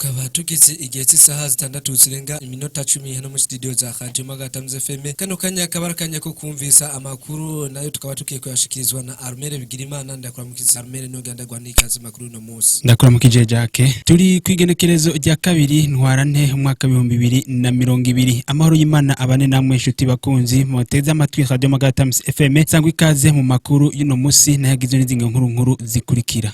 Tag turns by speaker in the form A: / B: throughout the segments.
A: Tukaba tugeze igihe cy'isaha 6 zirenga iminota 10 hano muri studio za Radio Magatamze FM. Kano kanya akaba ari akanya ko kumvisa amakuru, nayo tukaba tugiye kuyashikirizwa na Armere Bigirimana. Ndakuramukiza Armere, nongera ndaguha n'ikaze makuru uno munsi.
B: Ndakuramukije Jacques. Turi kwigenekerezo rya 2 Ntwarante umwaka 2020. Amahoro y'Imana abane namwe inshuti bakunzi muteze amatwi Radio Magatamze FM. Sangwa ikaze mu makuru y'uno munsi, nayagizwe n'izinga nkuru nkuru zikurikira.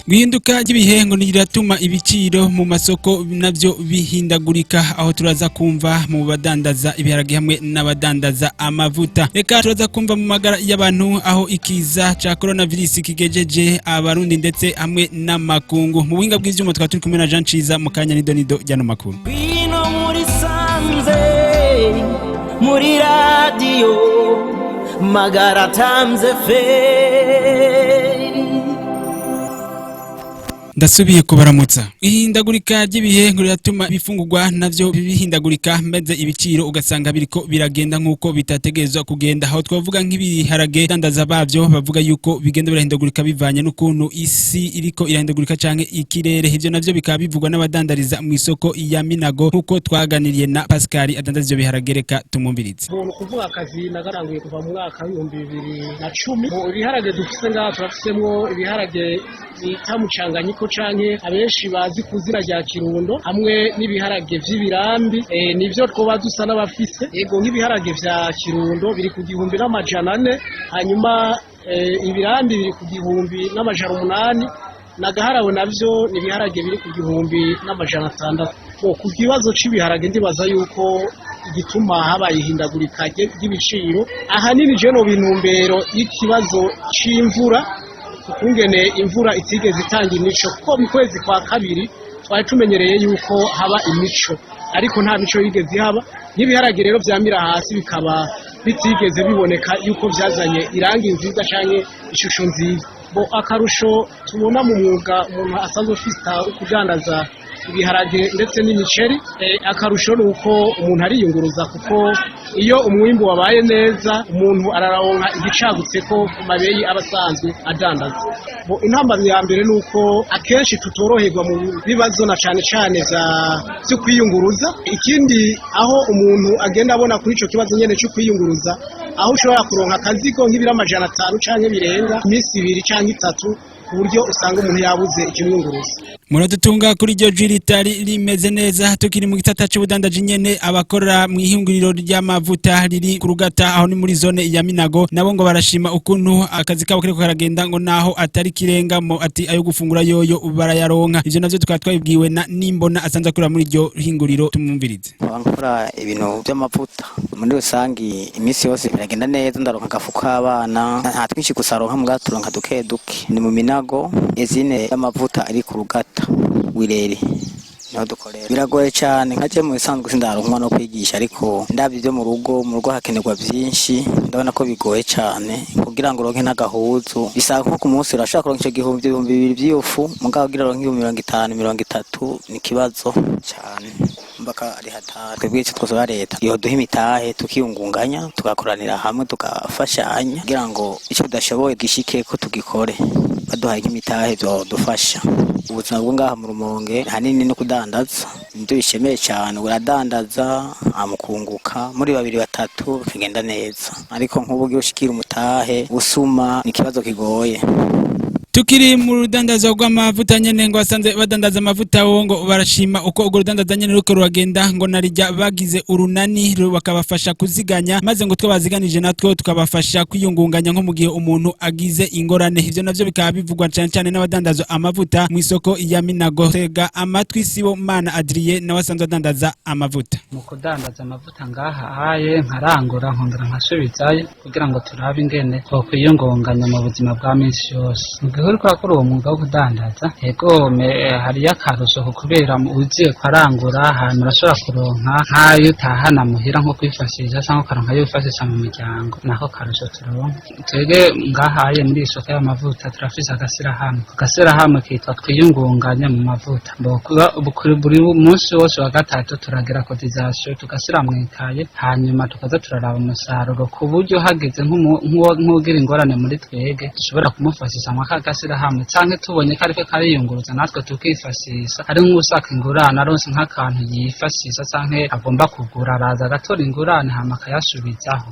B: Guhinduka ry'ibihe ngo riratuma ibiciro mu masoko navyo bihindagurika, aho turaza kumva mu badandaza ibiharage hamwe n'abadandaza amavuta. Reka turaza kumva mu magara y'abantu, aho ikiza ca coronavirus kigejeje Abarundi ndetse hamwe n'amakungu. Mu buhinga bw'ivyuma tukaba turi kumwe na Jean Ciza. Mu kanya nido nido ryano makuru.
C: Ngwino muri sanze muri radiyo Magara Times FM.
B: Ndasubiye kubaramutsa. Ihindagurika ry'ibihe ngo riratuma ibifungurwa navyo bihindagurika, maze ibiciro ugasanga biriko biragenda nk'uko bitategerezwa kugenda. Aho twavuga nk'ibiharage, dandaza bavyo bavuga yuko bigenda birahindagurika bivanye n'ukuntu isi iriko irahindagurika canke ikirere. Ivyo navyo bikaba bivugwa n'abadandariza mu isoko ya Minago, nk'uko twaganiriye na Pascal adandaza ivyo biharage. Reka tumwumvirize.
D: Umuntu kuvuga akazi nagaranguye kuva mu mwaka w'2010. Mu ibiharage dufise ngaha, turafisemwo ibiharage bita mucanganyiko canke abenshi bazi ku izina rya Kirundo, hamwe n'ibiharage vy'ibirambi, nivyo twoba dusa n'abafise. Yego, nk'ibiharage vya Kirundo biri ku 1400, hanyuma ibirambi biri ku 1800, nagaharawe navyo ni ibiharage biri ku 1600. Ku kibazo c'ibiharage, ndibaza yuko igituma habaye ihindagurika ry'ibiciro ahanini je no bintumbero y'ikibazo c'imvura, ukungene imvura itigeze itanga imico, kuko mu kwezi kwa kabiri twari tumenyereye yuko haba imico, ariko nta mico yigeze ihaba. N'ibiharage rero vyamira hasi bikaba bitigeze biboneka yuko vyazanye irangi nziza canke ishusho nziza. Bo akarusho tubona mu mwuga umuntu asanzwe ufite kudandaza ibiharage ndetse n'imiceri, akarusho ni uko umuntu ariyunguruza, kuko iyo umwimbu wabaye neza umuntu araronka igicagutse ko ku mabeyi aba asanzwe adandaza. Bo intambamyi ya mbere ni uko akenshi tutoroherwa mu bibazo na cane cane vyo kwiyunguruza. Ikindi, aho umuntu agenda abona kuri ico kibazo nyene co kwiyunguruza, aho ushobora kuronka akazigo nk'ibiro 500 canke birenga iminsi 2 canke 3, ku buryo usanga umuntu yabuze ikimwunguruza.
B: Muradutunga kuri iryo jwi ritari rimeze neza. Tukiri mu gisata c'ubudandaji nyene, abakora mu ihinguriro ry'amavuta riri ku Rugata, aho ni muri zone ya Minago, nabo ngo barashima ukuntu akazi kabo kariko karagenda, ngo naho atari kirenga mo ati ayo gufungura yoyo barayaronka. Ivyo navyo tukaba twabibwiwe na Nimbona asanzwe akorera muri iryo hinguriro. Tumwumvirize.
E: Nkaba nkora ibintu by'amavuta. Muri rusange iminsi yose biragenda neza, ndaronka agafu k'abana. Nta twinshi gusa ronka, mbwa turonka duke duke. Ni mu Minago, usine y'amavuta ari ku Rugata wirere niho dukorera. Biragoye cyane. Nka je mu bisanzwe sindaronkwa no kwigisha, ariko ndabye ibyo mu rugo, mu rugo hakenerwa byinshi. Ndabona ko bigoye cyane kugira ngo uronke n'agahuzu. Bisaba nko ku munsi urashobora kuronka ico gihumbi, 2000 by'ifu, mugabo kugira uronke 50,000, 30 ni ikibazo cyane, mbaka ari hatari. Twebwe icyo twosaba leta, yoduha imitahe tukiyungunganya, tugakoranira hamwe, tugafashanya kugira ngo icyo tudashoboye gishike ko tugikore. Baduhaye nk'imitahe byodufasha. Ubuzima bwo ngaha mu Rumonge hanini no kudandaza nibyo bishemeye cyane. Uradandaza amukunguka muri babiri batatu bikagenda neza, ariko nk'ubu ugiye ushikira umutahe usuma ni ikibazo kigoye.
B: Tukiri mu rudandazo rw'amavuta nyene, ngo basanze badandaza amavuta bo ngo barashima uko urwo rudandaza nyene ruko ruragenda, ngo narijya bagize urunani bakabafasha kuziganya, maze ngo twabaziganije natwo tukabafasha kwiyungunganya nko mu gihe umuntu agize ingorane. Ivyo navyo bikaba bivugwa cane cane n'abadandaza amavuta mu isoko ya Minago. Tega amatwi Sibo Mana Adrien, nawe asanzwe adandaza amavuta.
F: Mu kudandaza amavuta ngaha aye, nkarangura nkongera nkasubizayo kugira ngo turabe ingene twokwiyungunganya mu buzima bwa minsi yose. Mu gihe uriko urakora uwo mwuga wo kudandaza, egome hariyo akarusho kubera ugiye kwarangura, hanyuma urashobora kuronka nk'ayo utahana muhira nko kwifashisha, cyangwa ukaronka ayo wifashisha mu miryango. Nako karusho turonka twebwe ngahaye muri iyi soko y'amavuta. Turafise agashyirahamwe, agashyirahamwe kitwa Twiyungunganye mu mavuta. Buri munsi wose wa gatatu turagira cotisation, tugashyira mu ikaye, hanyuma tukaza turaraba umusaruro, ku buryo hageze nk'ugira ingorane muri twege dushobora kumufashisha mwaka. gashirahamwe canke tubonye ko ariko kariyunguruza, natwe tukifashisha. Hari nk'ushaka ingurane, aronse nk'akantu yifashisha canke agomba kugura, araza agatora ingurane hama akayasubizaho.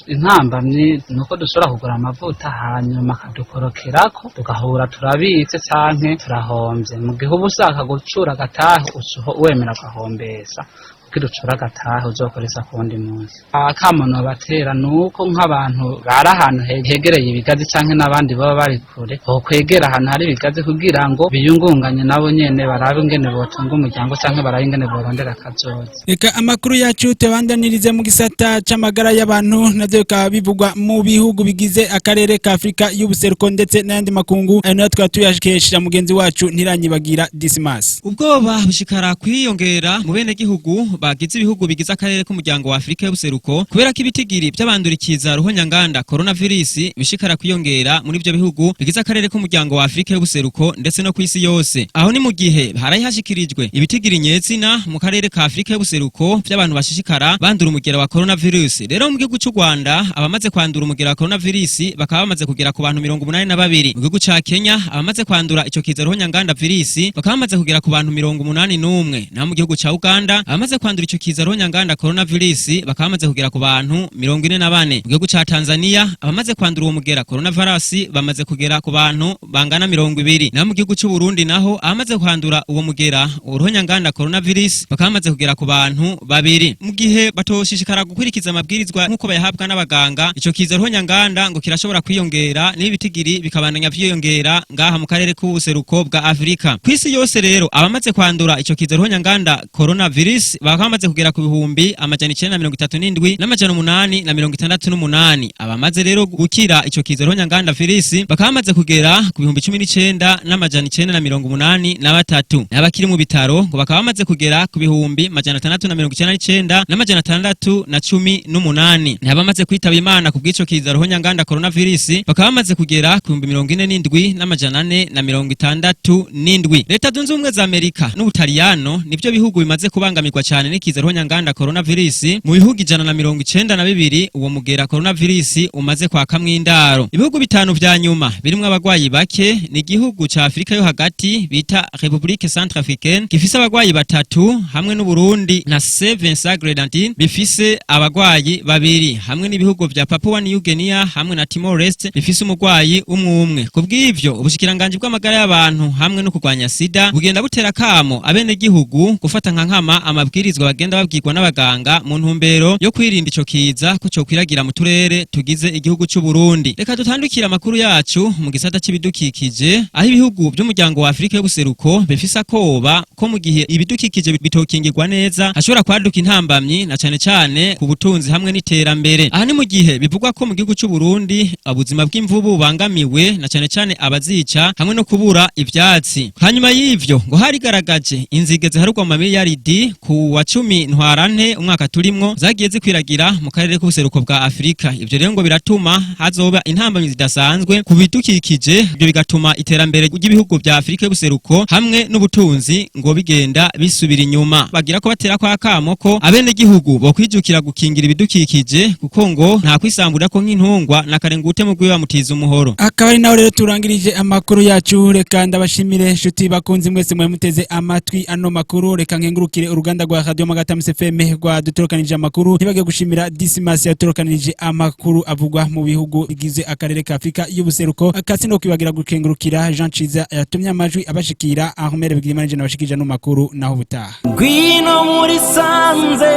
F: Intambamyi ni uko dushobora kugura amavuta hanyuma akadukorokerako, tugahura turabitse canke turahombye. Mu gihe uba ushaka gucura agatahe, ucuho wemera ugahombesa kugira ucure agatahe uzokoresha ku wundi munsi. Akamo nobatera ni uko nk'abantu bari ahantu hegereye ibigazi canke n'abandi baba bari kure, bokwegera ahantu hari ibigazi kugira ngo biyungunganye nabo nyene, barabe ingene botunga umuryango canke barabe ingene borondera akazoza.
B: Reka amakuru yacu tubandanirize mu gisata c'amagara y'abantu, navyo bikaba bivugwa mu bihugu bigize akarere ka Afrika y'ubuseruko ndetse n'ayandi makungu. Ayo nayo tukaba tuyakesha mugenzi wacu Ntiranyibagira Dismas.
G: Ubwoba bushikara kwiyongera mu bene gihugu bagize ibihugu bigize akarere k'umuryango wa Afrika y'ubuseruko, kubera ko ibitigiri by'abandurikiza ruhonyanganda coronavirus bishikara kwiyongera muri ivyo bihugu bigize akarere k'umuryango wa Afrika y'ubuseruko ndetse no kw'isi yose. Aho ni mu gihe harayi hashikirijwe ibitigiri nyezina mu karere ka Afrika y'ubuseruko by'abantu bashishikara bandura umugera wa coronavirus. Rero mu gihugu c'u Rwanda, abamaze kwandura umugera wa coronavirus bakaba bamaze kugera ku bantu 82. Mu gihugu ca Kenya, abamaze kwandura ico kiza ruhonyanganda virus bakaba bamaze kugera ku bantu 81. Naho mu gihugu ca Uganda, abamaze kwandura ico kiza ruhonyanganda coronavirus bakaba bamaze kugera ku bantu 44. Mu gihugu ca Tanzania, abamaze kwandura uwo mugera coronavirus bamaze kugera ku bantu bangana 20. Naho mu gihugu c'u Burundi naho, abamaze kwandura uwo mugera uruhonyanganda coronavirus bakaba bamaze kugera ku bantu babiri. Mu gihe batoshishikara gukurikiza amabwirizwa nk'uko bayahabwa n'abaganga, ico kiza ruhonyanganda ngo kirashobora kwiyongera n'ibitigiri bikabandanya vyiyongera ngaha mu karere k'ubuseruko bwa Afrika. Kw'isi yose rero, abamaze kwandura ico kiza ruhonyanganda coronavirus bakaba bamaze kugera ku 937,868. Abamaze rero gukira ico kiza ruhonyanganda virus bakaba bamaze kugera ku 19,983. N'abakiri mu bitaro ngo bakaba bamaze kugera ku 699,618. N'abamaze kwitaba Imana ku bw'ico kiza ruhonyanganda coronavirus bakaba bamaze kugera ku 47,467. Leta Zunze Ubumwe za Amerika n'Ubutaliyano nivyo bihugu bimaze kubangamirwa cyane n'ikiza ruhonyanganda coronavirus mu bihugu 192 uwo mugera coronavirus umaze kwakamwo indaro. Ibihugu bitanu vya nyuma birimwo abagwayi bake ni igihugu ca Afrika yo hagati bita République Centrafricaine gifise abagwayi batatu, hamwe n'u Burundi na Saint Vincent Grenadine bifise abagwayi babiri, hamwe n'ibihugu vya Papua New Guinea hamwe na Timor Leste bifise umugwayi umwe umwe. Kubw'ivyo, ubushikiranganji bw'amagara y'abantu hamwe no kurwanya sida bugenda butera kamo abenegihugu gufata nka nkama amabwirizwa bagenda babwirwa n'abaganga mu ntumbero yo kwirinda ico kiza ko cokwiragira mu turere tugize igihugu c'u Burundi. Reka dutandukire amakuru yacu mu gisata c'ibidukikije, aho ibihugu by'umuryango wa Afrika y'ubuseruko bifise akoba ko mu gihe ibidukikije bitokingirwa neza hashobora kwaduka intambamyi, na cane cane ku butunzi hamwe n'iterambere. Aha ni mu gihe bivugwa ko mu gihugu c'u Burundi ubuzima bw'imvubu bubangamiwe, na cane cane abazica hamwe no kubura ivyatsi. Hanyuma y'ivyo ngo harigaragaje inzige ziharurwa mu mamiliyaridi ku wa 10 Ntwarante umwaka turimwo zagiye zikwiragira mu karere k'ubuseruko bwa Afrika. Ivyo rero ngo biratuma hazoba intambamyi zidasanzwe ku bidukikije, ibyo bigatuma iterambere ry'ibihugu vya Afrika y'ubuseruko hamwe n'ubutunzi ngo bigenda bisubira inyuma. Bagira ko batera kwa kamo ko abenegihugu bokwijukira gukingira ibidukikije, kuko ngo nta kwisamburira ko nk'intungwa na kare ngute mu gwiba mutiza umuhoro.
B: Akaba ari naho rero turangirije amakuru yacu. Reka ndabashimire nshuti bakunzi mwese mwe muteze amatwi ano makuru. Reka nkengurukire uruganda rwa Radio Magatamu FM rwa dutorokanije amakuru, ntibage gushimira Dismas yatorokanije amakuru avugwa mu bihugu bigize akarere ka Afrika y'ubuseruko. Akasi no kwibagira gukengurukira Jean Ciza yatumye amajwi abashikira. Ahmed Bigirimana nabashikije ano makuru, naho butaha.
C: Ngwino muri sanze,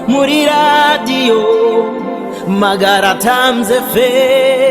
C: muri radiyo Magara Times FM.